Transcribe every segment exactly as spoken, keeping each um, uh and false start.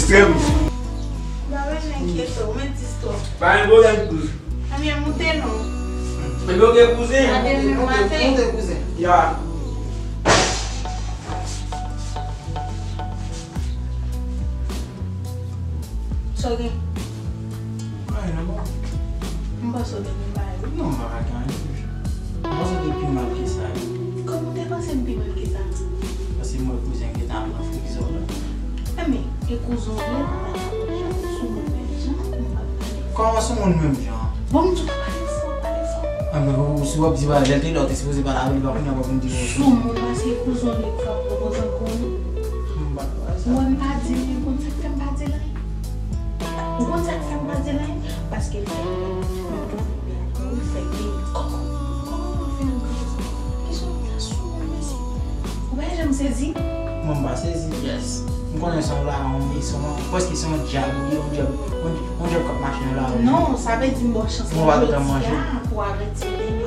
Krèm. Ba mwen enkyete w, men di istwa. Pa gen pwoblèm, kouzen. Ebyen, moute non. Ebyen, oke, kouzen. A demen maten. Moute, kouzen. Ya. Sa w gen? Anyen non, bon. M panse w te gen bagay wi. Non, m pa ka gen anyen. M panse w te pi mal ke sa wi. Kòman w te panse m pi mal ke sa? Paske m wè kouzen gentan ap nan frizon la. Enben, e kouzen w ye, pa pale sou mwen menm jan, m p ap pale. Kòman sou moun menm jan? Bon, m di w pa pale fò, pale fò. Enben, ou, si w ap di bagay, lè l te la, w te sipoze pale avè l, pa kounye a w ap vin di l sou moun. Sou moun, paske kouzen w li k frape pwopoze ankò wi. M pa t wè sa. Mwen, m pa di l, ou konn sa k fè m pa di l anyen? Ou konn sa k fè m pa di l anyen? Paske l fè m wè mwen tou, ou fè ke kòman, kòman mwen fè antre? Kesyon sa sou mwen, mesye. Ou pa janm sezi? Mwen, m pa sezi. Yes. M konnen se yon lawon, se yon, prèske se yon dyab, wi, yon dyab, yon, yon dyab k ap mache nan lawon. Non, sa vle di m ba w chans pou w avèti demen.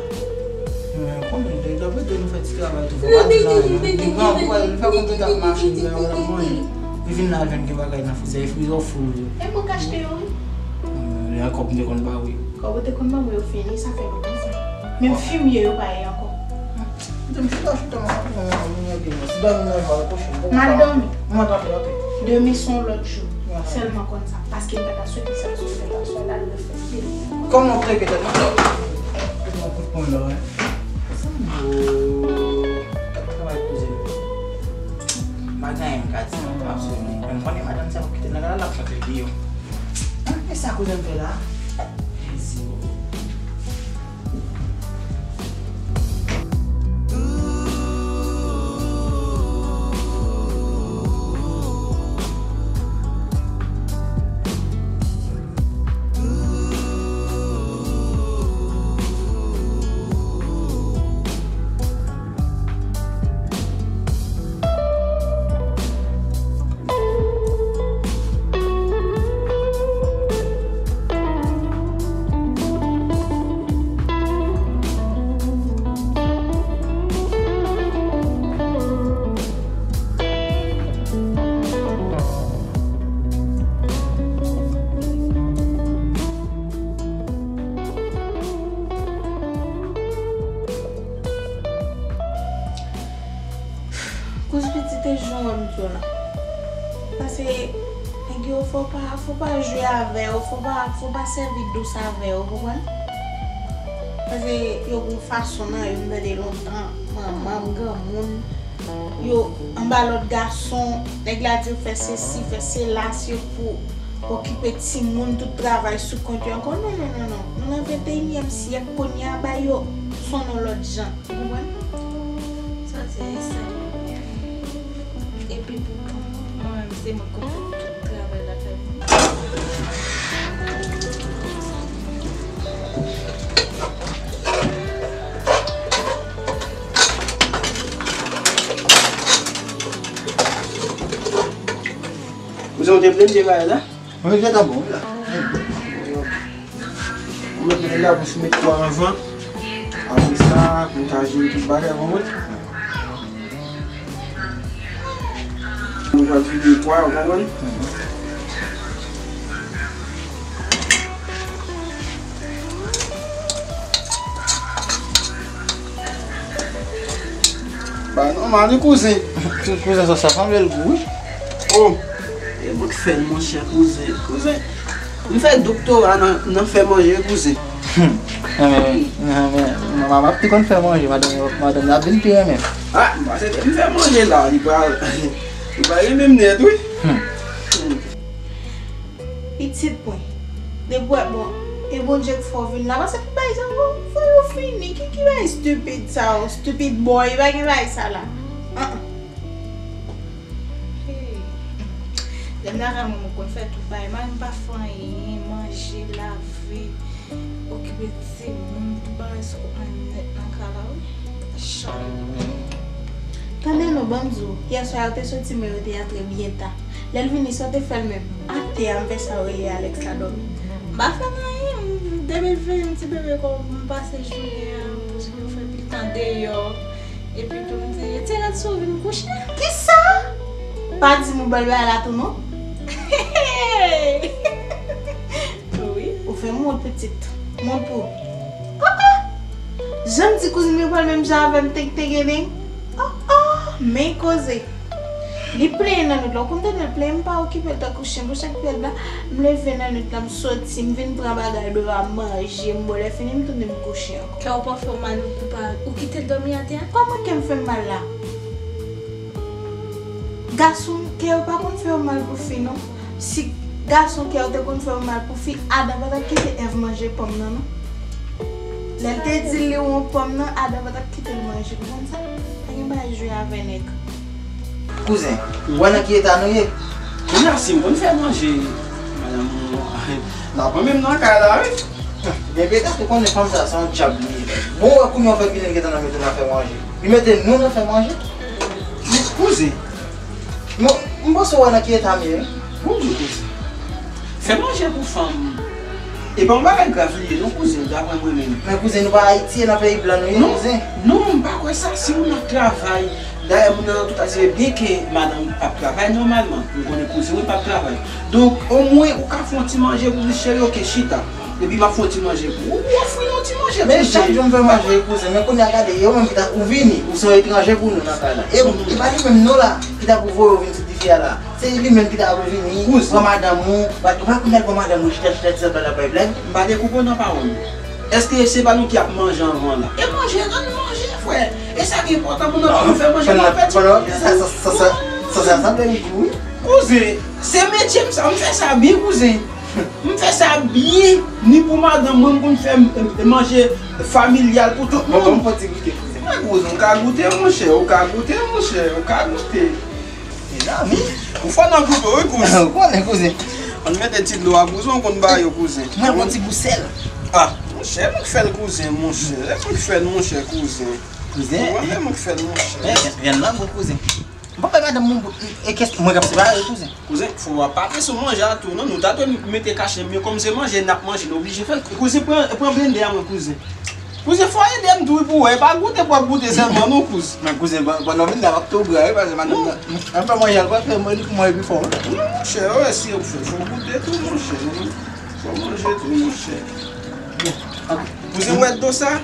Men konnen, de, de, de, nou fè ti travay tou, fò pa di l anyen. Li pran, li pran, li fè kòm se t ap mache, li pa, li pa manyen. Li vin la, li jwenn gen bagay nan frizè, e frizè w full wi. E mwen k achte yo wi. Hmm, lè a kòb m te konn ba w wi. Kòb ou te konn ban mwen yo fini, sa fè lontan sa. Menm fimye yo pa ye ankò. Koute m chita, chita, m ap pran yon, yon, yon, yon, si dòmi nan va reproche m. M al dòmi. Mwen pa pè, ok. Demen se yon lòt jou. Sèlman konn sa, paske m pa ta swete sa sou tèt la, swa l al refè. Kòman w treke tèt mwen? Mwen kout pwen la, wi. Sanbo. Travay kouzen. M pa gen anyen m ka di non, absoliman. Men m konnen madanm sa pou kite nan gala l ap chante deyò. An, e sa kouzen m fè la? Jezi. Kouz pitit e jan w wè m di w la. Paske nèg yo fò pa, fò pa jwe avè yo, fò pa, fò pa sèvi dous avè yo, ou konprann? Paske yo gon fason nan yo, m tande lontan, manman m, granmoun, yo anba lòt gason, nèg la di yo fè sesi, fè sela, se pou okipe timoun, tout travay sou kont yo ankò. Non, non, non, non. Nou nan venteyinyèm syèk, kounye a bay yo son yon lòt jan. Ou konprann? Sa se sa li ye. Epi pou mwen menm, se mwen k konn fè tout travay lakay mwen. Kouzen, ou te plede bagay la? Mwen, jan ta bon, wi la. Ou met mwen la pou sou met pwa anvan. Apre sa, pou ta jere tout bagay, ou konprann? Nou pral vide pwa, ou konprann? Ba nòmal wi kouzen. Kouzen, sa, sa sanble l gou wi. Oh. E mwen k fè l monchè kouzen. Kouzen. M fè doktora nan, nan fè manje wi kouzen. Hmm. Nan men, nan men, manman m ap te konn fè manje, madanm, madanm nan ap vin pi renmen. Ah, m panse ke m fè manje la, li pral, li pral renmen m nèt wi. Hmm. Hmm. Pitit mwen, depi w wè, bon, e Bondye k fè w vin la, paske tout bagay sa yo, fò yo fini. Ki, ki bagay stupid sa yo, stupid boy, pa gen bagay sa la. An, an. Hey. Lè m lakay mwen, mwen konn fè tout bagay, m pa fè anyen, manje, lave, okipe timoun, tout bagay sou kont mwen nèt nan kay la wi. Chay. Tande non, ban m di w, yè swa yo te soti men yo te antre byen ta. Lè l vini, sa w te fè l menm? Atè a, m fè sa yo rele Alex la dòmi. M pa fè l anyen, m te met veye yon ti bebe kò pou m pase jounen an, paske yo fè pil tan deyò. Epi tou, m di, retire l sou vin kouche. Kisa? Pa di m ou ba l bagay la tou non. Mont pitit. Mont pou. Ah, ah! Jan m di kouzin m yo pral menm jan avè m, teg teg edeng. Ah, ah! Men koze. Li plenyen nan nwit la. Ou konn tande l plenyen, m pa okipe l tankou chen. Pou chak pyèl la, m leve nan nwit la, m soti, m vin pran bagay deyò a, m manje, m bwè, lè fini, m tounen m kouche ankò. Kè w pa fè w mal, ou pa, ou kite l dòmi atè a? Kòman kè m fè m mal la? Gason, kè yo pa konn fè yo mal pou fi, non. Si gason kè yo te konn fè yo mal pou fi, Adan pa t ap kite Èv manje pòm nan, non. Lè l te di l li wont pòm nan, Adan pa t ap kite l manje. Ou konn sa? Pa gen bagay jwe avè nèg. Kouzen, ou wè nan ki eta nou ye? Kounye a, si m konn fè manje, madanm mwen, n ap menm nan kay la, wi. Ebyen, petèt ou konnen fanm sa, se yon dyab li ye. Bon, ou wè kounye a w fè vini l gentan nan mete n nan fè manje. Li mete nou nan fè manje. Men, kouzen. Non, m panse w wè nan ki eta m ye, wi. Bonjou, kouzen. Fè manje pou fanm. E pa yon bagay grav li ye, non, kouzen, daprè mwen menm. Men, kouzen, nou pa Ayiti, e nan peyi blan nou ye, kouzen. Non, m pa kwè sa. Si moun ap travay, dayè, moun nan nan tout Ayiti, byenke madanm p ap travay, nòmalman, m konnen kouzen mwen p ap travay. Donk, omwen, ou ka fè yon ti manje pou li, cheri, oke, chita. Epi m ap fè yon ti manje pou ou, ou ofri l yon ti manje, kouzen. Men chak jou m fè manje, kouzen, men kounye a gade, e ou menm ki ta, ou vini, ou se yon etranje pou nou nan kay la. E, e pa li menm non la, ki ta pou voye w vin sou dife a la. Se li menm ki ta pou vini, pran madanm ou, ou pa, ou pa konn al pran madanm ou, chita, chita, ti zòt la bay blag. M pa dekoupe w nan pawòl. Èske se pa nou ki ap manje anvan la? E manje, ann manje, frè. E sa ki enpòtan pou nou, pou nou fè manje, nou ap pèdi. Sa, sa, sa, sa, sa, sa, sa, sa, Kouzen, se metye m sa, m fè sa byen, kouzen. M fè sa byen, ni pou madanm mwen, m konn fè m, m, manje familyal pou tout moun. Bon, bon, fò ti goute, kouzen. Mwen, kouzen, ou ka goute, monchè, ou ka goute, monchè, ou ka goute. Mezanmi. Ou fò nan goute, wi, kouzen. Ou konnen, kouzen. Ann mete ti dlo a, kouzen, ou konn ba yo, kouzen. Mwen, pran ti gou sèl. Ah, monchè, mwen k fè l, kouzen, monchè. Mwen k fè l, monchè, kouzen. Kouzen. Mwen, mwen k fè l, monchè. Men, vyann nan gou, kouzen. M pa bay madanm mwen bout, e kès mwen k ap separe, kouzen. Kouzen, fò w ap pale sou manje a tou, non? Nou ta dwe mete kache, men kòm se manje n ap manje, nou oblije fè l. Kouzen, pran, pran blendè a mwen, kouzen. Kouzen, fò ede m tou, wi, pou wè. E pa goute pou w ap goute sèlman, non, kouzen. Men kouzen, ban, ban nan vin la, m ap tou bra, wi, paske madanm nan, m ap fè manje, al pa fè manje pou manje pi fò, wi. Non, monchè, wè, si yo fè, fò goute tou, monchè. Fò manje tou, monchè. Kouzen, wè dlo sa?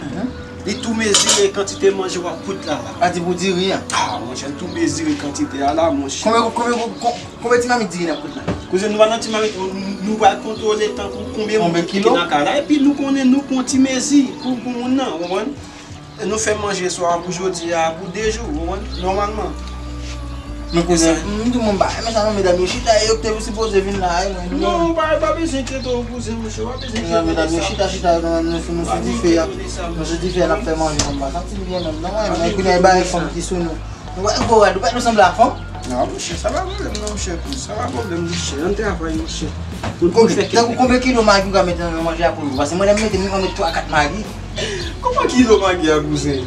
Li tou mezire kantite manje w ap fout la, la. A di pou diri a. Ah, monchè, l tou mezire kantite a la, monchè. Konbyen, konbyen, kon-, konbyen ti mamit diri n ap fout la? Kouzen, nou pa nan ti mamit, nou, nou pral kontwole tankou konbyen moun ki nan kay la. Epi nou konnen nou pran ti mezi pou, pou moun nan, ou konprann? E nou fè manje swa pou jodi a, pou de jou, ou konprann? Nòmalman. Men kouzen, m di w, mwen pa renmen sa non, medam yo chita, e yo ki te sipoze vin la, e mwen, non, pa, pa bezwen enkyete w, kouzen, monchè, pa bezwen enkyete w de sa. Medam yo chita, chita, nou, nou, nou sou dife a, nou sou dife a, n ap fè manje, mwen pa santi m byen menm, non, mwen, men kounye a, e bagay fanm ki sou nou. Nou pa gwo rad, ou pa nou sanble a fanm? Non, monchè, sa pa pwoblèm, non, monchè, kouzen, sa pa pwoblèm, monchè, ann travay, monchè. Pou, pou fè kèk. Tankou konbyen kilo magi ou ka mete nan manje a pou nou? Paske mwen, lè m mete, m mete twa, kat magi. Kòman kilo magi a, kouzen?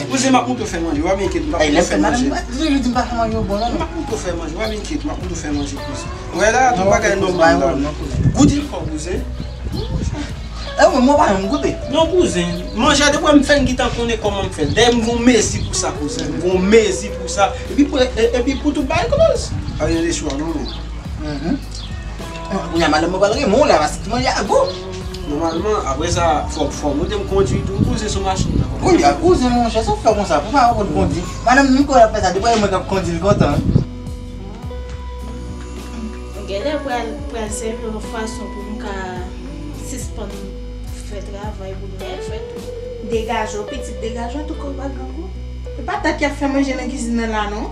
Kouzen, m ap montre w fè manje, w ap enkyete, m p ap montre w fè manje. Lè m fè manje, m pa, toujou di m pa fè manje yo bon, non. M ap montre w fè manje, w ap enkyete, m ap montre w fè manje, kouzen. Wè la, tout bagay nòmal la. Goute ankò, kouzen. E mwen, mwen pa janm goute. Non, kouzen. Manje a, depi m fè l, m gentan konnen kòman m fè l. Dayè, m gon mezi pou sa, kouzen. M gon mezi pou sa. Epi, pou, e, epi pou tout bagay kloz. Pa gen lechwa, non, men. Mhm. Kounye a, madanm mwen pral renmen w la, paske ti manje a gou. Nòmalman, apre sa, fò, fò w montre m kondwi tou, kouzen, sou machin nan. Kounye a, kouzen, monchè, sa w fè konsa, pou pa w konn kondwi. Madanm m kwè l ap fè sa, depi mwen k ap kondwi l kontan. Genlè pral, pral sèvi yon fason pou m ka sispann fè travay pou m ta fè tou. Degaje w, pitit, degaje w, tou kò w pa grangou. E pa ta k ap fè manje nan kizin nan la, non.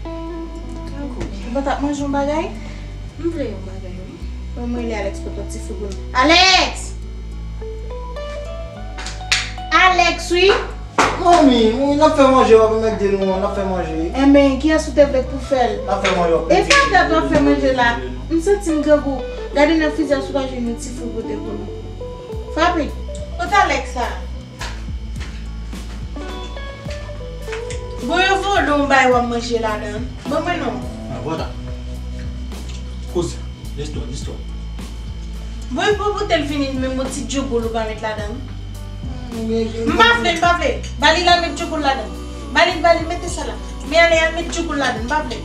Grangou. Ou pa t ap manje yon bagay? M vle yon bagay, wi. Ban m rele Alex, pote yon ti fougoun. Alex! Alex, wi! Manmi, wi, n ap fè manje, w ap mèt di nou, n ap fè manje. Enben, kiyès ou te vle pou fè l? N ap fè manje, w ap mèt di nou. E pa dat w ap fè manje la. M santi m grangou. Gade nan frizè si w pa jwenn yon ti fou pote pou nou. Frape. Kote Alex la? Bon, yo voye yon bagay w ap manje ladan. Ban mwen non. Mwen kontan. Koze. Listwa, listwa. Bon, pou pote l vini, menm yon ti djougoul ou pa met ladan. M pa vle, m pa vle. Ba li la, met djougoul ladan. Ba li, ba li, mete sa la. Men ale, al met djougoul ladan, m pa vle.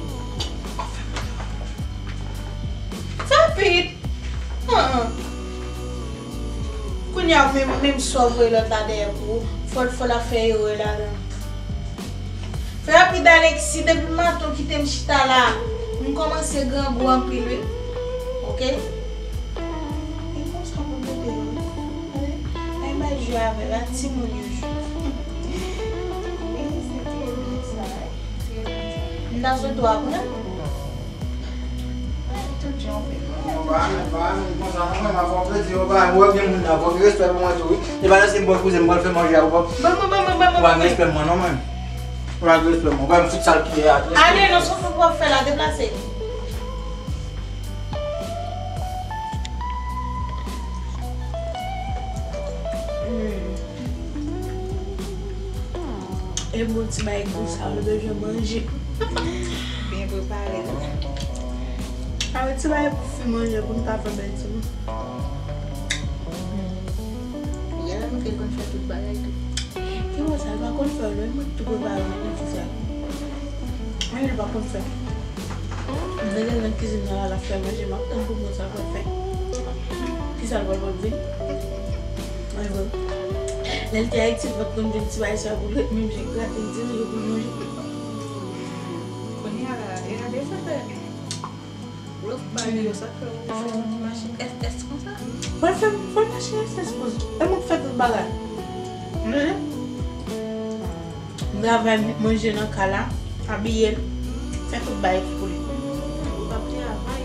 Fè rapid. An, an. Kounye a, menm, menm sa w voye lòt la dèyè pou ou, fò, fò l ap fè erè ladan. Fè rapid, Alexis, depi maten w kite m chita la, m kòmanse grangou anpil, wi. Oke? E konsa pou tete yo, wi. Ay, bay jwe avè l, a timoun yo jwe. M ta sou twa pou la. Tout jan w fè. Yo pa, yo pa, konsa, non, mwen, m ap di, yo pa, wè gen moun la, fòk respè pou mwen tou, wi. E pa lè se m pran kouzen, m pral fè manje a, ou pa. Ban mwen, ban mwen, ban mwen, ban mwen. Ou pa gen respè mwen, non, mwen. Ou pa gen respè mwen. Ou pa m fout sa l ki ye a. Ale, non, se w ap fè la, deplase. Hmm. E bon ti bagay gou sa, nou bezwen manje. Byen prepare. Awe, ti bagay pou fi manje pou n ka fè bèl timoun. Gade nou ke l konn fè tout bagay tou. Ki bon sa, l pa konn fè, non, mwen tou prepare pou ti sa. Mwen, li pa konn fè. M te gen nan kizin nan la, l ap fè manje, m ap tann pou mwen sa pral fè. Kisa l pral pral vin? Mwen vre. Lè l te Ayiti, l pa t konn vin ti bagay sa pou l ret, menm jan grate l ti toujou pou l manje. Kounye a la, e gade sa fè. Lòt bagay yo, sa fè ou fè yon ti machin S S konsa? Fò l fè, fò l machin S S pou l. E mwen k fè tout bagay. Manje. M travay, manje nan kay la, abiye l, fè tout bagay pou li. Ou p ap travay.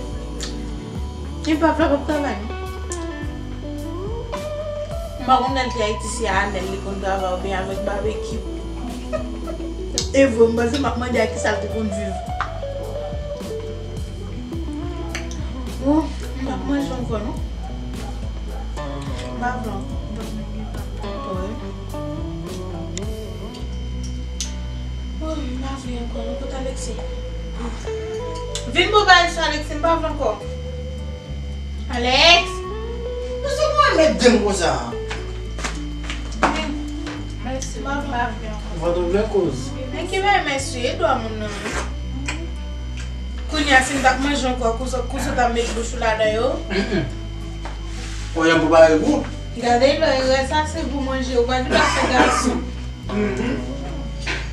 Li p ap fè, p ap travay, non. M pa konn lè l te Ayiti, se Anèl li konn travay oubyen avèk Babekyou. E vre, m panse m ap mande a kisa l te konn viv. Bon, m p ap manje ankò, non. M pa vle ankò. Wi. Oh, m pa vle ankò, non, kote Alexis? Vin pou bagay sa, Alexis, m pa vle ankò. Alex! Mesye, kòman l mèt di m konsa? Vin. Mèsi, m pa vle ankò. Ou pa t vle koz? Men ki bagay mèsi, e dwa moun nan, wi. Kounye a, si m t ap manje ankò, kouz, kouz ou t ap met bouch ou ladan yo? Mm, mm. Ou janm prepare pou? Gade lè, rès la se pou manje, ou pa di pa fè gason. Mhm.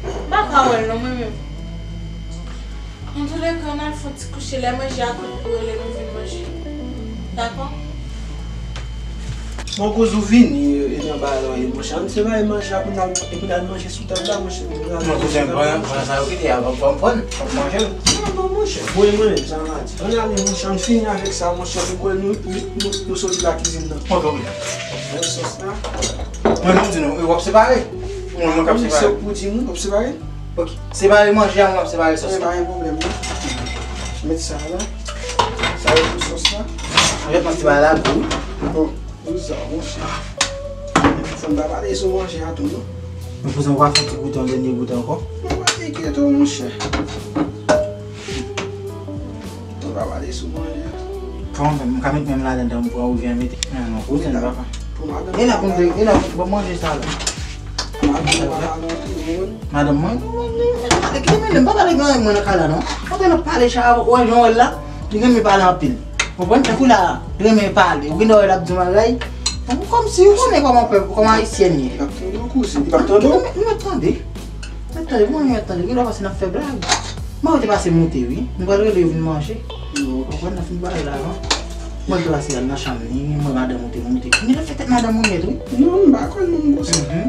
M pa ka wè l non, mwen menm. Antouleka, n al fè yon ti kouche, lè manje a kwit pou rele nou vin manje. Dakò? Bon, kouz ou vini, e, e nan bagay la w ye, monchè. Ann separe manje a pou n al, epi n al manje sou tab la, monchè. Non, kouzen, pran, pran sa yo kite a, pran, pran, pran, pran manje. Non, non, monchè. Voye mwen menm, sa m a di. Ann ale, monchè, ann fini avèk sa, monchè, pou kwè nou, nou, nou, nou soti lakizin nan. Ok, ok. Mwen sòs la. Mwen, mwen di nou, w ap separe. Mwen, mwen k ap separe. Se pou di nou, w ap separe? Ok. Separe manje a, mwen ap separe sòs la. Pa gen pwoblèm, non. Met sa la. Sa yo pou sòs la. Mwen met ti bagay la, gou. Bon, pou sa, monchè. Fò n pa pale sou manje a tou, non. Men kouzen, w pa fè ti goute, yon dènye goute ankò? Mwen pa enkyete w, monchè. Ou pa pale sou manje. Kòman fè? M ka met men m ladan, dan m pran oubyen mete. Non, non, kouzen, papa. Pou madanm. E la pou m, e la pou m manje sa la. Madanm pa ka monte, ou konprann? Madanm mwen, mwen, mwen, mwen, kite men, m pa pale gen anyen mwen nan kay la, non. Mwen te nan pale sa, ou wè jan w wè l la, li renmen pale anpil. Ou konprann? Tankou la, li renmen pale. Ou gen dwa wè l ap di yon bagay. Tankou kòmsi, ou konnen kòman pèp, kòman ayisyèn ye. Li p ap tande w, kouzen. Li p ap tande w. Li mèt tande. Mèt tande, mwen mèt tande, gen lè pase n ap fè blag. Mwen te pase moute, wi. Nou pral rele yo vin manje. Ou konprann, n ap fin pale la, non? Mwen te pase al nan chanm li, mwen madanm ou te moute. Kounye a l ap fè tèt madanm ou nèt, wi. Non, m pa kwè non, m konsa. Mhm.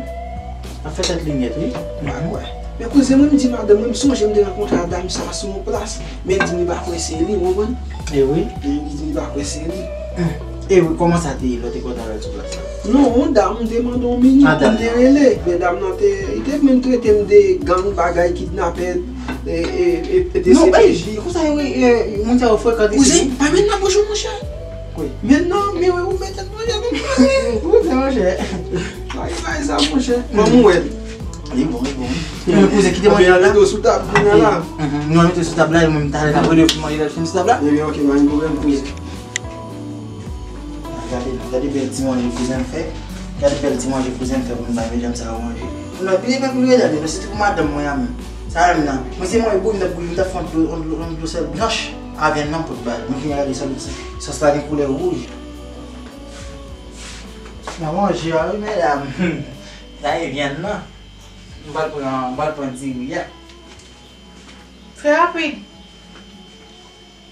L ap fè tèt li nèt, wi. M pa kwè. Men kouzen, mwen m di madanm mwen, m sonje m te rankontre ak dam sa sou yon plas. Men l di m li pa kwè se li, ou konprann? E wi. Li di li pa kwè se li. Hmm. E wi, kòman sa te ye lè w te kontre avè l sou plas la? Non, yon dam te mande yon minit pou m te rele. Men dam nan te, li te menm trete m de gang, bagay, kidnapè, e, e, e, e de se pe ji. Non, e, konsa yo, e, moun sa yo frekan isit, wi. Kouzen, pa menm nan bouch ou, monchè. Wi. Men non, men wi, ou mete manje nan manje. Kouzen, monchè. Bagay sa, monchè. Kòman ou wè l? Li bon, li bon. Men kouzen, kite manje la. Mete w sou tab, kounye a la. Mhm. Nou mete sou tab la, e mwen, m talè n ap rele yo pou manje la, fin sou tab la. Ebyen, ok, pa gen pwoblèm, kouzen. Gade, gade bèl ti manje kouzen fè. Gade bèl ti manje kouzen fè pou nou bay medam sa yo manje. Nou pi devan pou nou gade, se pou madanm mwen a menm. Sa menm nan. Mwen se mwen bouyi, m t ap bouyi, m t ap fè yon dlo, yon dlo, yon dlo sèl blanch. A vyann nan pou bay. Mwen vin gade sòs, sòs la gen koulè wouj. Nan manje a wi medam. Sa e vyann nan. M pral pran, m pral pran diri a. Trè rapid.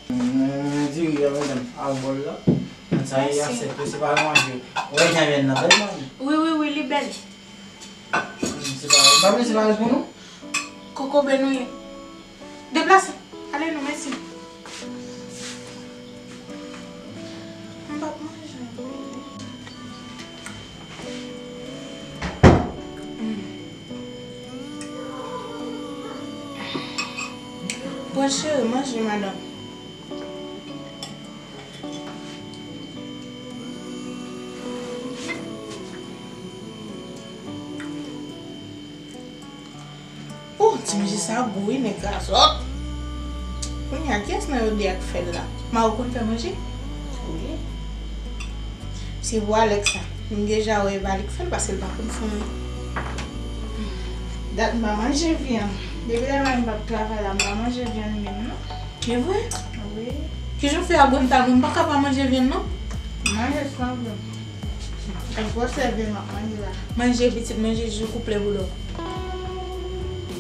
Mm, diri a medam, al bòl la. Sa e asèt wi, se pa manje. Ou wè jan vyann nan bèl manje. Wi, wi, wi, li bèl. Mm, se pa, pa vle se pa pou nou? Kokobe nou ye. Deplase. Ale nou, mèsi. M p ap manje. Mm. Bon, cheri, manje, madanm. Oh, ti manje sa gou wi, nèg gazòt. Kounye a, kiyès nan yo de a k fè l la? Mari w konn fè manje? Wi. Se pou Alex la. M deja wè e pa li k fè l, paske l pa konn fè anyen. Dat m pa manje vyann. Depi lè mari m p ap travay la, m pa manje vyann menm non. E vre? Wi. Kijan w fè a grann talon? M pa ka pa manje vyann non. Manje san vyann. Ak gwosè vyann m ap manje la. Manje pitit, manje jis ou koup lè boulon.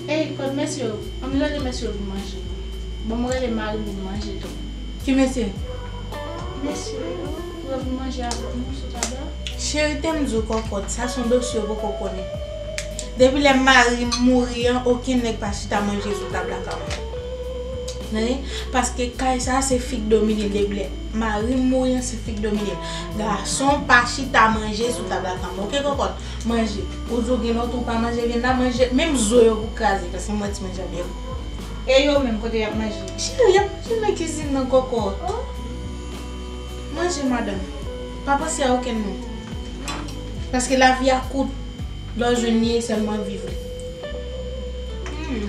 Ey, kot mesye yo? Ann rele mesye yo vin manje. Bon, m rele mari m vin manje tou. Ki mesye? Mesye yo, pou yo vin manje avèk nou sou tab la. Cheri, te m di w kòkòt, sa se yon dosye w poko konnen. Depi lè mari m mouri an, okenn nèg pa chita manje sou tab la ka manje. Tande? Paske kay sa a se fi k domine l depi lè mari m mouri an, se fi k domine l. Gason pa chita manje sou tab la ka manje. Oke, kòkòt? Manje. Ou di w gen lontan w pa manje vyann la, manje. Menm zo yo pou kraze, paske mwen ti manje a byen gou. E yo menm, kote y ap manje? Cheri, y ap manje nan kizin nan, kòkòt. Oh. Manje, madanm. Pa panse a okenn moun. Paske lavi a kout. Lè w jwenn li, e sèlman viv li. Hmm.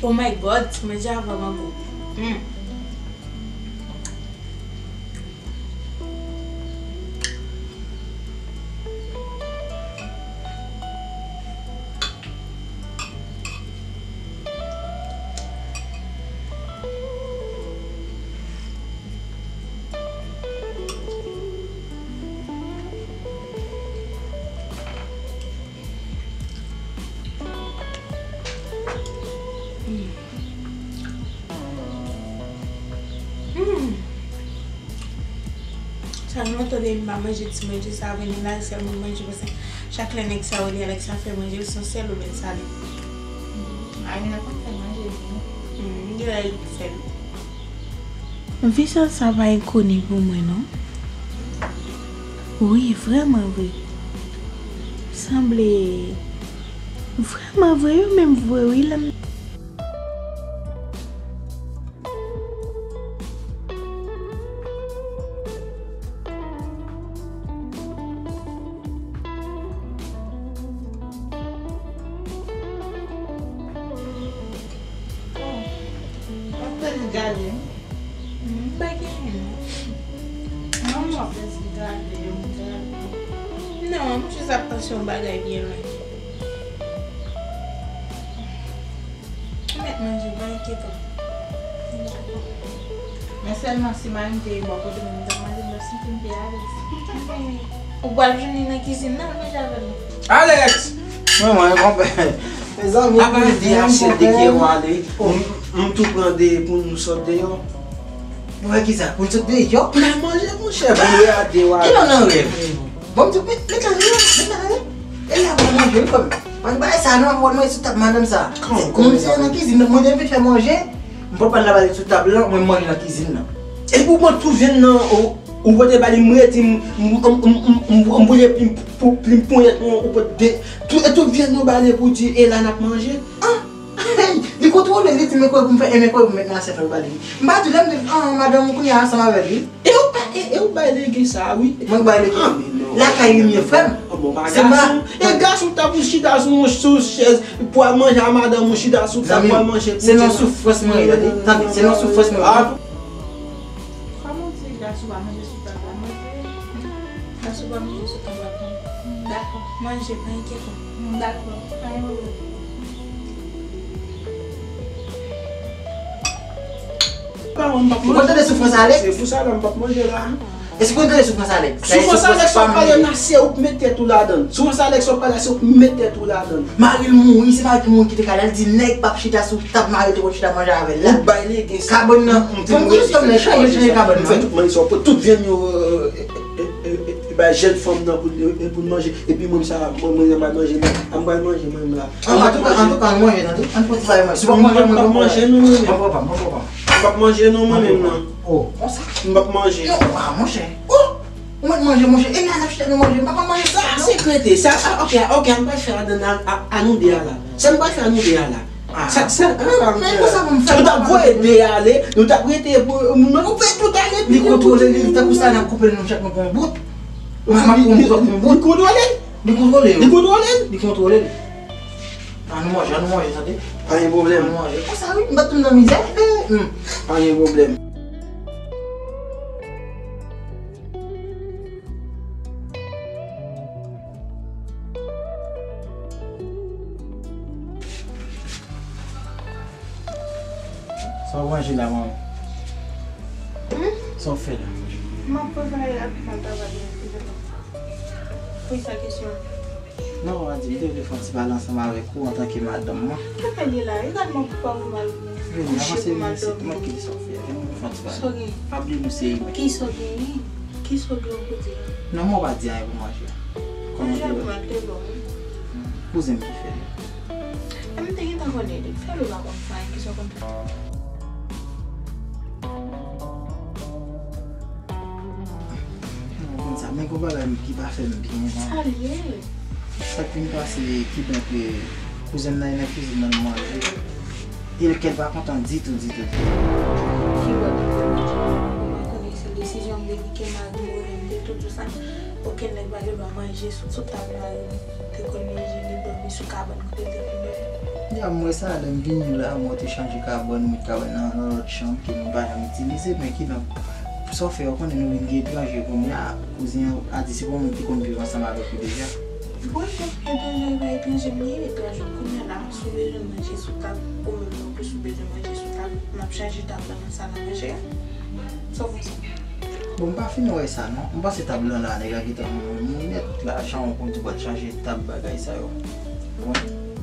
Oh my God, ti manje a vrèman gou. Hmm. Hmm. Sa gen lontan depi m pa manje ti manje sa, vini la, sèlman manje, paske chak lè nèg sa yo li Alex sa fè manje, l se yon sèl ou menm sale. Marina konn fè manje byen. Hmm, gen lè li fè l. Vizaj sa pa enkoni pou mwen non. Wi, vrèman vre. Sanble vrèman vre, yo menm vre wi, lè m Bon, m ap tann gade. M pa genyen non. Non, m ap tann gade, m gade. Non, m jis ap panse yon bagay byen lwen. Ou mèt manje, pa enkyete w. Men sèlman si Marin te bò kote mwen, m t ap manje, m t ap santi m pi alèz. Ou pral jwenn li nan kizin nan, al manje avè l. Alex! Mwen, mwen, konpè. Mezanmi, apa de achte de kè w ale. M, m tou pran de pou nou sot deyò. Mwen, kisa? Pou n sot deyò? Mwen manje, monchè, pou nou ale deyò. Ki nou nan rèv? Bon, m di, met, met la deyò, met la deyò. E la, mwen manje, wi, frè m. Mwen, bagay sa, non, mwen, mwen, sou tab madanm sa. Kòman, kòman sa? Mwen, se nan kizin, mwen, mwen, vin fè manje. M pral pale la bale sou tab la, mwen manje nan kizin nan. Epi ou pran tout vyann nan, ou, ou pote ba li, m rete, m, m, m boule plim, pou, plim ponyèt mwen, ou pote de, tout, e tout vyann yo ba li pou di, e la n ap manje. Ah! Li kontwole, li di, men kòb pou m fè, e men kòb pou m met nan asyèt la, ou ba li. M pa di, lè m di, ah, madanm ou kounye a ansanm avè l, wi. E ou pa, e, e ou bay legen sa, wi. Mwen bay legen. Ah, men non. Lakay li m ye, frè m. Bon, pa gason. E gason ta pou chita sou, sou chèz, pou al manje a madanm ou chita sou tab, pou al manje pou timoun. Se nan soufrans mwen ye, tande. Tande, se nan soufrans mwen ye. Ah. Kòman w di gason pa manje sou tab la? Manje. Gason pa manje sou tab la, frè m. Dakò. Manje, pa enkyete w. Dakò. Pa gen pwoblèm. Ou konn tande soufrans Alex? Se pou sa la m p ap manje la. Èske w tande soufrans Alex? Soufrans Alex w ap pale m la, se ou k met tèt ou ladan l. Soufrans Alex w ap pale a, se ou k met tèt ou ladan l. Mari l mouri, se mari ki mouri kite kay la, l di nèg p ap chita sou tab, mari l te konn chita manje avè l la. Ou bay legen sa. Kabann nan, m te mouri, m chanje, chanje kabann nan. M fè tout manyen sa, tout vyann yo, e, e, e, e, bay jèn fanm nan pou, e, e, pou l manje. Epi mwen, sa, mwen, mwen, m pral manje, m pral manje, mwen, la. Antouka, antouka, ann manje, tande. Ann fè yon ti bagay manje. Si w p ap manje, mwen, mwen, manje, non, mwen, mwen. Mwen, papa, mwen, papa. M p ap manje, non, mwen, menm, non. Oh, konsa? M p ap manje. Non, ah, monchè. Oh! Ou mèt manje, monchè. E la n ap chita nou manje. M pa konn manje sa, non. Sa se krete. Sa, ah, ok, ok, an pral fè ladan a, a, a nou de a la. Sa m pral fè a nou de a la. Ah. Sa, sa, ah, men konsa pou m fè. Nou t ap voye de ale, nou t ap rete pou, nou, nou fè tout ale. Li kontwole li, tankou sa n ap koupe l, nou chak nou pran yon bout. M ap pran yon bout, yon bout. Li kontwole l. Li kontwole yo. Li kontwole l. Li kontwole l. Ann nou manje, ann nou manje, tande. Pa gen pwoblèm. Ann nou manje. Konsa, wi, m pa t nan mizè. Eh, hmm. Pa gen pwoblèm. Sa w ranje la, manmi? Hmm? Sa w fè la? M ap prepare rapidman travay mwen pou demen. Poukisa kesyon? Non, manmi, m te vle fè yon ti pale ansanm avèk ou antanke madanm mwen. Ki bagay la? Egalman pou pa ou mal. Vini, avanse, vini isit, manmi, ki sa w fè? Vini, nou fè yon ti pale. Sa w gen? Pa bliye nou se imen. Ki sa w genyen? Ki sa w gen pou di? Non, mwen pa di anyen pou manje. Kòman te ye? Manje a te bon, wi. Kouzen m ki fè l. E m te gentan konnen li. Fè l ou pa konn fè anyen, ki sa w konn fè? Mwen konn sa, men gon bagay ki pa fè m byen, non. Sa l ye? Sa k vin pase, kidonk, kouzen m nan, nan kizin nan, l manje. E l kè l pa kontan ditou, ditou, ditou. Ki bò li pran manje? Mwen konnen se desizyon m vle pike mari m, ou renmen tout, tout sa. Okenn nèg pa gen dwa manje sou, sou tab mari m. Te konn manje, li dòmi sou kabann kote l te konn dòmi. Ya, m wè sa, lè m vini la, mwen te chanje kabann, m met kabann nan, nan lòt chanm ke nou pa janm itilize, men kidonk, sa w fè, ou konnen nou vin gen etranje kounye a, kouzen an, a di se pa yon moun ki konn viv ansanm avèk ou deja. Bon, etranje pa etranje, m ye etranje, kounye a la, si w bezwen manje sou tab, ou menm non plis ou bezwen manje sou tab, m ap chanje tab la nan sal a manje a. Sa w panse? Bon, m pa fin wè sa, non. M panse tab lan la, nèg la gentan moun, moun nèt la, jan w konn di w pral chanje tab, bagay sa yo. Bon,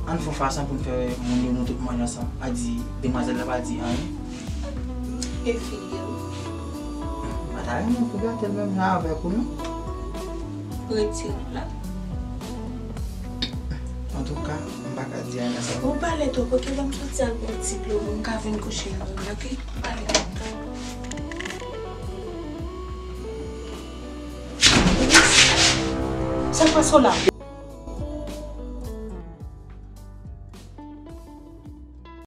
ann fè yon fason pou n fè moun yo nou tout manje ansanm. A di, demwazèl la pa di anyen. E fi l ye, wi. M pa ta renmen pou gate l menm jan avèk ou, non. Retire l la. Antouka, m pa ka di anyen nan sa. Ou pale twòp, oke, ban m soti al bwè yon ti dlo pou m ka vin kouche nan men m, oke? Pale twòp. Sa k pase w la?